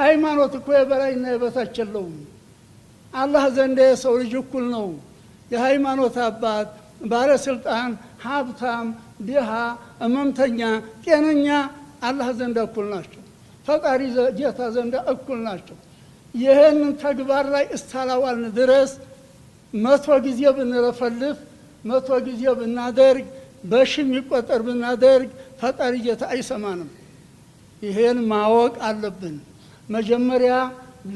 ሃይማኖት እኮ የበላይና የበታች የለውም። አላህ ዘንድ የሰው ልጅ እኩል ነው። የሃይማኖት አባት፣ ባለስልጣን፣ ሀብታም፣ ድሃ፣ እመምተኛ፣ ጤነኛ አላህ ዘንድ እኩል ናቸው። ፈጣሪ ጌታ ዘንድ እኩል ናቸው። ይህንን ተግባር ላይ እስካላዋልን ድረስ 100 ጊዜ ብንለፈልፍ፣ 100 ጊዜ ብናደርግ፣ በሺ የሚቆጠር ብናደርግ ፈጣሪ ጌታ አይሰማንም። ይሄን ማወቅ አለብን። መጀመሪያ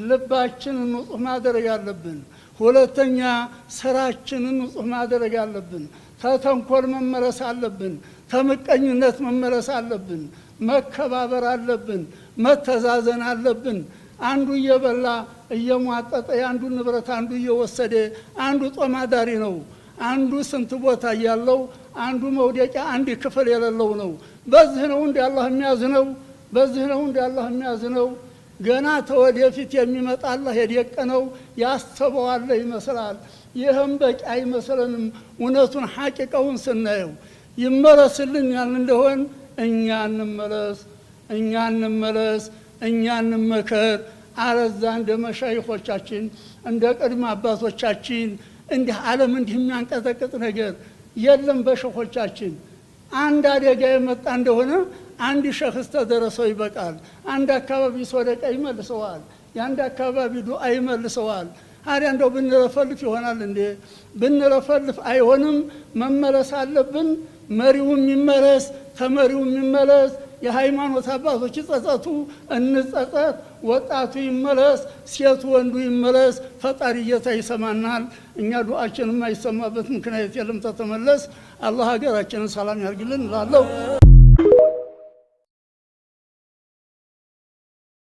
ልባችንን ንጹህ ማድረግ አለብን። ሁለተኛ ስራችንን ንጹህ ማድረግ አለብን። ተተንኮል መመለስ አለብን። ተምቀኝነት መመለስ አለብን። መከባበር አለብን። መተዛዘን አለብን። አንዱ እየበላ እየሟጠጠ የአንዱን ንብረት አንዱ እየወሰደ አንዱ ጦም አዳሪ ነው። አንዱ ስንት ቦታ ያለው አንዱ መውደቂያ አንድ ክፍል የሌለው ነው። በዚህ ነው እንደ አላህ የሚያዝነው። በዚህ ነው እንደ አላህ የሚያዝነው። ገና ተወደፊት የሚመጣ አላህ የደቀነው ያሰበው አለ ይመስላል። ይህም በቂ አይመስለንም። እውነቱን ሐቂቃውን ስናየው ይመለስልን ያልን እንደሆን እኛ እንመለስ፣ እኛ እንመለስ፣ እኛ እንመከር። አለዛ እንደ መሻይኾቻችን እንደ ቅድመ አባቶቻችን እንዲህ ዓለም እንዲህ የሚያንቀጠቅጥ ነገር የለም። በሸኾቻችን አንድ አደጋ የመጣ እንደሆነ አንድ ሸኽስ ተደረሰው ይበቃል። አንድ አካባቢ ሶደቃ ይመልሰዋል። የአንድ አካባቢ ዱዓ ይመልሰዋል። ታዲያ እንደው ብንለፈልፍ ይሆናል እንዴ? ብንለፈልፍ አይሆንም። መመለስ አለብን። መሪውም ይመለስ፣ ተመሪውም ይመለስ። የሃይማኖት አባቶች ይጸጸቱ፣ እንጸጸት። ወጣቱ ይመለስ፣ ሴቱ ወንዱ ይመለስ። ፈጣሪ ጌታ ይሰማናል። እኛ ዱዓችን የማይሰማበት ምክንያት የለም። ተተመለስ አላህ ሀገራችንን ሰላም ያርግልን እላለሁ።